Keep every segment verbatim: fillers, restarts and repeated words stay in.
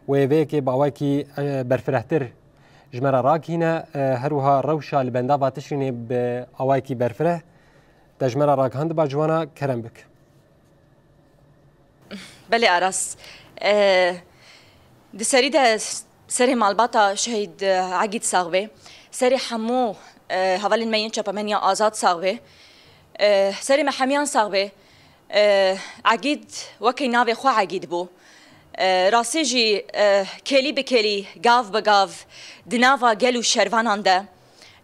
Wê vê yekê bi awayekî, e, berfirehtir ji me re ragihîne, e, her wiha rewşa li bendava Tişrînê bi awayekî berfireh te ji me re ragihandiba, ji wana kerem bik. Belê Aras. E, di serî de serê malbata şehîd, e, Egîd sax be. Serê hemû, e, hevalên me yên çapemeniya azad sax be. E, serê me hemiyan sax be. E, Egîd wekî navê xwe Egîd bû. E, rastî jî, e, kêlî bi kêlî, gav bi gav di nava gel û şervanan de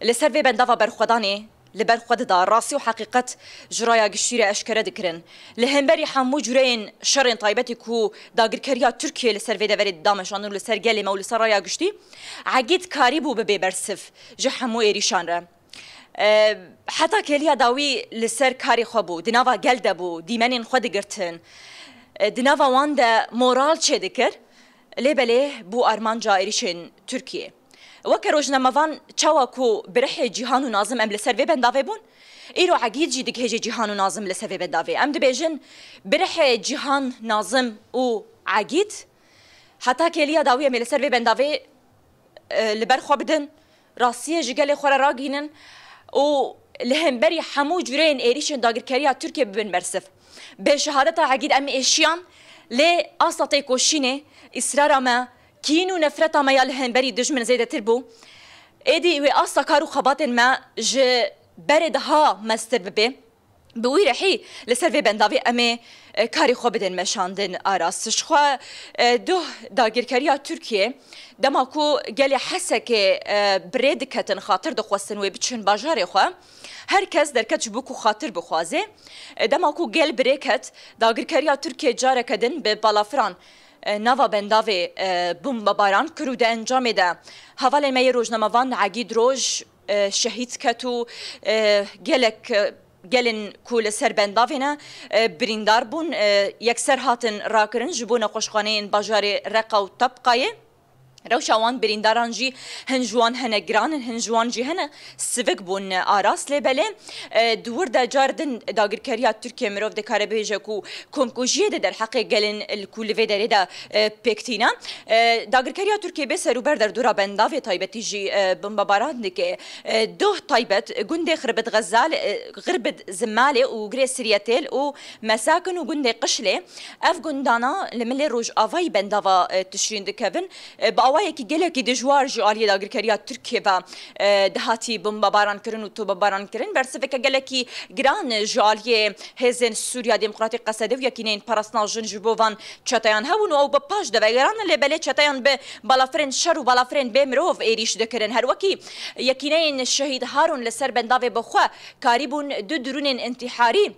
li ser vê bendava berxwedanê li ber xwe dida, rastî û heqîqet ji raya giştî re eşkere dikirin. Li hemberî hemû cureyên şerên taybetî ku dagirkeriya Tirkiyê li ser vê deverê dida meşandin û li ser gelê me û li ser raya giştî, Egîd karîbû bibe bersiv ji hemû êrîşan re. E, heta kêliya dawî li ser karê xwe bû, di nava gel de bû, dîmenên xwe digirtin. E, di nava wan de moral çêdikir, lê belê bû armanca êrîşên Tirkiyê. Weke rojnamevan çawa ku bi rihê Cîhan û Nazim em li ser vê bendavê bûn, îro Egîd jî digihêje Cîhan û Nazim li ser vê bendavê. Em dibêjin bi rihê Cîhan, Nazim û Egîd heta kêliya dawî em ê li ser vê bendavê, e, li ber xwe bidin, rastiyê ji gelê xwe re ragihînin û li hemberî hemû cureyên êrîşên dagirkeriya Tirkiyê bibin bersiv. Bi şehadeta Egîd em êşiyan, lê asta têkoşînê, îsrara me, kîn û nefreta me ya li hemberî dijmin zêdetir bû. Êdî wê asta kar û xebatên me ji berê daha mestir bibe. Bi wî rehî li ser vê bendavê em ê, e, karê xwe bidin meşandin Aras. Ji xwe, e, doh dagirkeriya Tirkiyê, dema ku gelê Hesekê, e, bi rê diketin, xatir dixwestin wê biçin bajarê xwe, her kes derket ji bo ku xatir bixwaze. E, dema ku gel bi rê ket, dagirkeriya Tirkiyê careke din bi balafiran, e, nava bendavê, e, bombebaran kir û di encamê de hevalên me yê rojnamevan Egîd Roj, e, şehîd ket û, e, gelek, e, gelên ku li ser bendavê ne, e, birîndar bûn, e, yekser hatin rakirin ji bo nexweşxaneyên bajarê Reqa û Tebqayê. Rewşa wan birîndaran jî hin ji wan hene giran in, hin ji wan jî hene sivik bûn Aras. Lê belê, e, di wir de car din dagirkeriya Tirkiye mirov dikare bêje ku komkujiyê di derheqê gelên li ku li vê derê de, e, pêk tîne. E, dagirkeriya Tirkiye bê serûber derdora bendavê taybetî jî, e, bombebaran dike. E, doh taybet gundê Xirbit Xezal, e, Xirbit Zimalê û Girê Siriyetêl û Mesakin û gundê Qişlê. Ev gundana li milê rojavayî bendava, e, Tişrîn dikevin. E, bi awayekî gelekî dijwar ji aliyê dagirkeriya Tirkiye ve, e, dihatî bombebaran kirin û tobebaran kirin. Bersiveke gelekî giran ji aliyê Hêzên Sûriya Demokratîk, Qesede û Yekîneyên Parastina Jin ji bo van çeteyan hebûn û ew bi paş de vegerandin, lê belê çeteyan bi balafirên şer û balafirên bê mirov êrîş dikirin. Her wekî Yekîneyên Şehîd Harûn li ser bendavê bi xwe karîbûn du dirûnên întîharî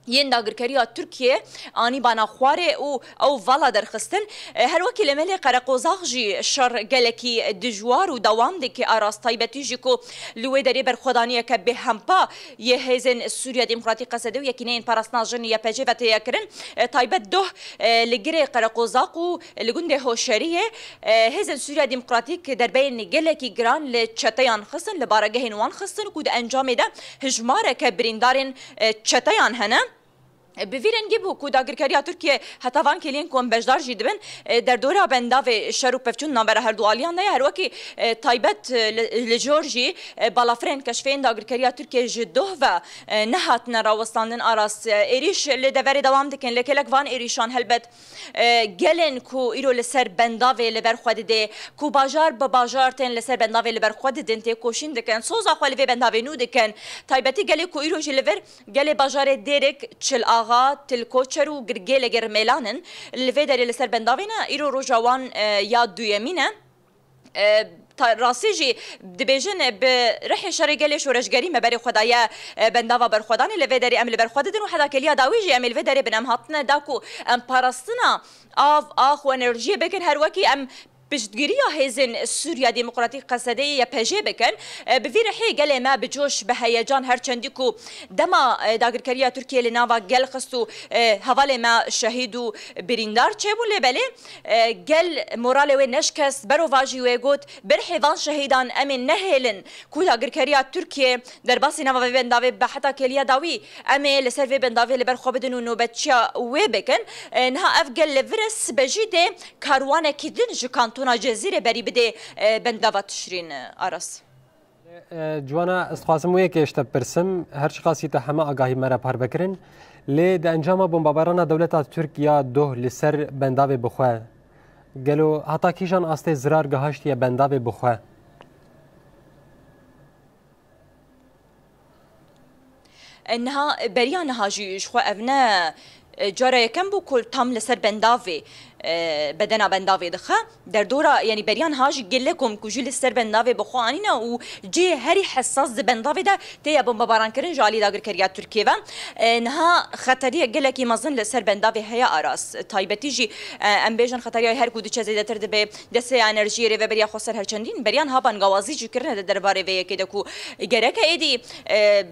yên dagirkeriya Tirkiye anîbana xwarê û ew vala derxistin. E, her wekî li melê Qereqozax jî şer gelekî dijwar û dewam dike, Aras, taybetî jî ku li wê derê berxwedaniyeke bêhempa yê Hêzên Sûriya Demokratîk, Qesede û Yekîneyên Parastina Jin, Y P J, ve tê kirin. E, taybet doh, e, li Girê Qereqozax û li gundê Hoşeriyê, e, Hêzên Sûriya Demokratîk derbeyên gelekî giran li çeteyan xistin, li baregehên wan xistin ku di encamê de hijmareke birîndarên, e, çeteyan hene. Bi vî rengî bû ku dagirkeriya Tirkiye heta van kêliyên ku em beşdar jî dibin, e, derdora bendavê şer û pevçûn navbera herdu aliyan de ye. Her wekî, e, taybet, e, li, li jor jî, e, balafirên keşfeyên dagirkeriya Tirkiye ji doh ve, e, nehatine rawestandin, Aras. E, êrîş li deverê dewam dikin. Li gelek van êrîşan helbet, e, gelên ku îro li ser bendavê li ber xwe didê, ku bajar bi bajar tên li ser bendavê li ber xwe didin, têkoşîn dikin, soza xwe li vê bendavê nû dikin. Taybetî gelê ku îro jî li vir gelê bajarê Dêrik, Çil Axa, Til Koçer û Girgêlê Girmêlan in. Li vê derê li ser bendavê ne, îro roja wan, e, ya duyemîn e. E, ta-, rastî jî dibêjin, e, bi rihê şerê gelê şoreşgerî me berê xwe daye, e, bendava berxwedanê, li vê derê em li ber xwe didin û heta kêliya dawî jî em ê li vê derê bin. Em hatine da ku em parastina av, ax û enerjiyê bikin, her wekî em piştgiriya hêzên Sûriya Demokratîk, Q S D'yê, Y P J bikin. E, bi vî rihê gelê me bi coş, bi heyecan, her çendî ku dema, e, dagirkeriya Tirkiyê li nava gel xist û, e, hevalê me şehîd û birîndar çêbûn, lê belê, e, gel moralê wê neşkest, berovajî wê got, bi rihê van şehîdan em ê nehêlin ku dagirkeriya Tirkiyê derbasî nava vê bendavê bibe heta kêliya dawî. Em ê li ser vê bendavê li ber xwe bidin û nobetçiya wê bikin. E, niha ev gel li vir e, sibe jî dê karwanekî din ji kantona Cezîrê berî bidê, e, bendava Tişrîn, e, Aras. E, Ciwana, ez dixwazim wê yekê ji te bipirsim, her çiqasî te heme agahî me re parve kirin, lê di encama bombabarana dewleta Tirk ya doh li ser bendavê bi xwe, gelo heta kîjan astê zirar gihaştiye bendavê bi xwe? E, niha, beriya niha jî ji xwe ev ne, e, cara yekem bû ku tam li ser bendavê, e, bedena bendavê dixe. Derdora, yanî beriya niha jî gelek kom ku jî li ser bendavê bi xwe anîne û cihê herî hesas di bendavê de tê ye bombebarankirin ji alî dagirkeriya Tirkiyê ve. E, niha xeteriyek gelekî mezin li ser bendavê heye, Aras. Taybetî jî, e, em bêjin xeteriya her ku diçe zêdetir dibe, destê enerjiyê rêveberiya xweser her çendîn beriya niha bangawazî jî kirine di derbarê vê yekê de ku gereke êdî, e,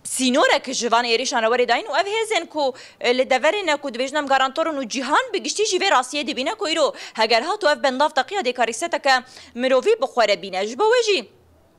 sînorek ji van êrîşan re were dayîn û ev hêzên ku, e, li deverê ne ku dibêjin em garantor in û cîhan bi giştî jî vê rastiyê dibîne ku îro heger hat û ev bendav teqiya dê karîseteke mirovî bi xwe re bîne. Ji bo wê jî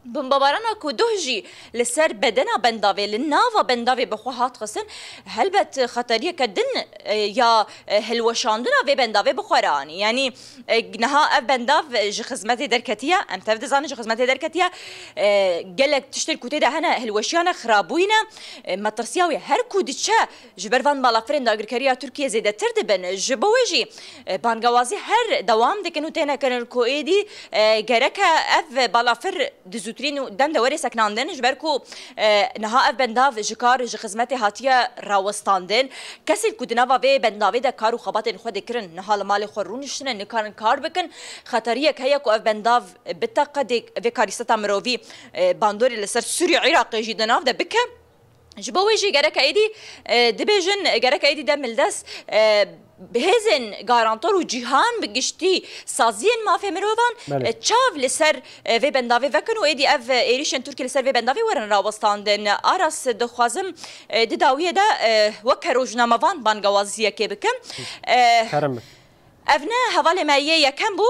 bombebarana ku doh jî li ser bedena bendavê, li nava bendavê bi xwe hat xistin, helbet xeteriyeke din, e, ya, e, hilweşandina vê bendavê bi xwe re anî. Yanî, e, niha ev bendav ji xizmetê derketiye, em tev dizanin ji xizmetê derketiye. E, gelek tiştên ku tê de hene hilweşiyane, xirabûyî ne. E, metirsiya wê her ku diçe ji ber van balafirên dagirkeriya Tirkiyê zêdetir dibin. Ji bo wê jî, e, bangewazî her dewam dikin û têne kirin ku êdî, e, gereke ev balafir di zûtirîn û dem de were sekinandin, ji ber ku, e, niha ev bendav ji kar, ji xizmetê hatiye rawestandin. Kesên ku di nava vê bendavê de kar û xebatên xwe dikirin, niha li malê xwe rûniştine, nikarin kar bikin. Xeteriyek heye ku ev bendav biteqe, dê vê karîseta mirovî, e, bandorê li ser Sûrî û Iraqê jî di nav de bike. Ji bo wê jî gereke êdî, e, dibêjin, gereke êdî dem li dest, e, hêzên garantor û cîhan bi giştî saziyên mafê mirovan, Belê. e, çav li ser, e, vê bendavê vekin û êdî ev, e, êrîşên Tirkiyê li ser vê bendavê werin rawestandin. Aras, dixwazim, e, di dawiyê de, e, weke rojnamevan bangewaziyekê bikim. E, Kerem. Ev ne hevalê me yê yekem bû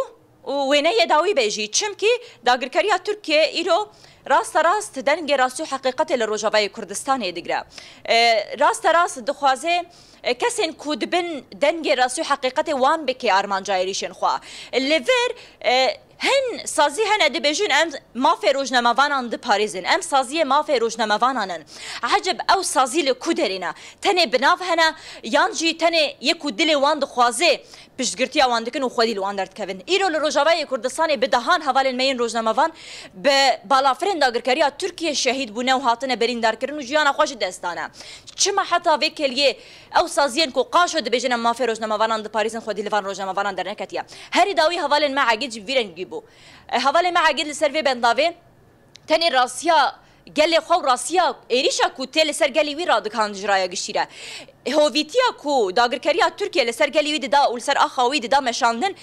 û wê ne yê dawî be jî. Çimkî dagirkeriya Tirkiyê îro rasterast dengê rastî û heqîqetê li Rojavayê Kurdistanê digire. E, rasterast dixwaze, e, kesên ku dibin dengê rastî û heqîqetê wan bike armanca êrîşên xwe. Li vir, e, hin sazî hene dibêjin, em mafê rojnamevanan diparêzin. Em saziyê mafê rojnamevanan in. Ecib ew sazî li ku derê ne? Tenê bi nav hene yan jî tenê yê ku dilê wan dixwaze piştgirtiya wan dikin û xwedî li wan derdikevin? Îro li Rojavayê Kurdistanê bi dehan hevalên me yên rojnamevan bi balafirên dagirkeriya Tirkiyê şehîd bûne û hatine birîndarkirin û jiyana xwe ji dest dane. Çima heta vê kêliyê ew saziyên ku qaşo dibêjin em mafê rojnamevanan diparêzin xwedî li van rojnamevanan derneketiye? Herî dawî hevalên me Egîd ji vî rengî bû. E, hevalê me Egîd li ser vê bendavê tenê rastiya gelê xwe û rastiya êrîşa ku tê li ser gelî wî radikan ji raya giştî re. Hovîtiya ku dagirkeriya Tirkiye li ser gelî wî dida û li ser axa wî dida meşandin,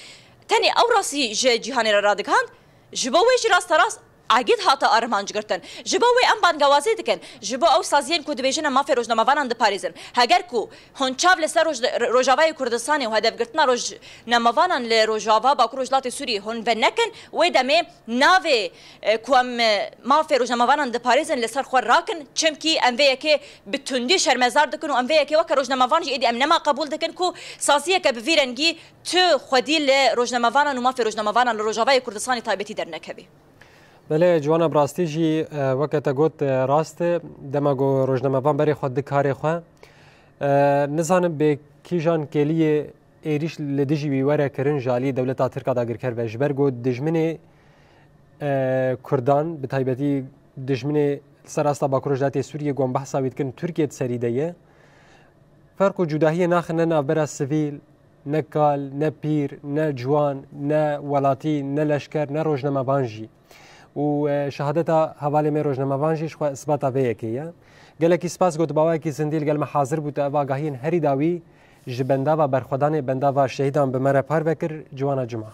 tenê ew rastî ji cîhanê re radikand. Ji bo wê jî rasterast Egîd hate armanc girtin. Ji bo wê em bangewazî dikin. Ji bo ew saziyên ku dibêjin em mafê rojnamevanan diparêzin. Heger ku hûn çav li ser roj-, Rojavayê Kurdistanê û hedefgirtina rojnamevanan li Rojava, Bakur Rojhilatê Sûriyê hûn venekin, wê demê navê, e, ku em, e, mafê rojnamevanan diparêzin li ser xwe rakin, çimkî em vê yekê bi tundî şermezar dikin û em vê yekê weke rojnamevan jî êdî em nema qebûl dikin ku saziyeke bi vî rengî tu xwedî li rojnamevanan û mafê rojnamevanan li Rojavayê Kurdistanê taybetî dernekevî. Belê, Ciwana, bi rastî jî, e, weke te got, e, rast e. Dema ku rojnamevan berê xwe di karê xwe, e, nizanim bi kîjan kêliyê êrîş li dijî wî were kirin ji alî dewleta Tirk a dagirker ve, ji ber ku dijminê, e, Kurdan, bi taybetî dijminê li ser asta Bakur Rojhilatê Sûriyê ku em behsa wî dikin, Tirkiye di serî de ye. Ferq û cudahiyê naxine navbera sivîl, ne kal, ne pîr, ne ciwan, ne welatî, ne leşker, ne rojnamevan jî. Û, e, şehadeta hevalê me rojnamevan jî ji xwe isbata vê yekê ye. Gelekî spas got, bi awayekî zindî li gel me hazir bû, te ev agahiyên herî dawî ji bendava berxwedanê, bendava şehîdan bi me re parve kir, Ciwana Cuma.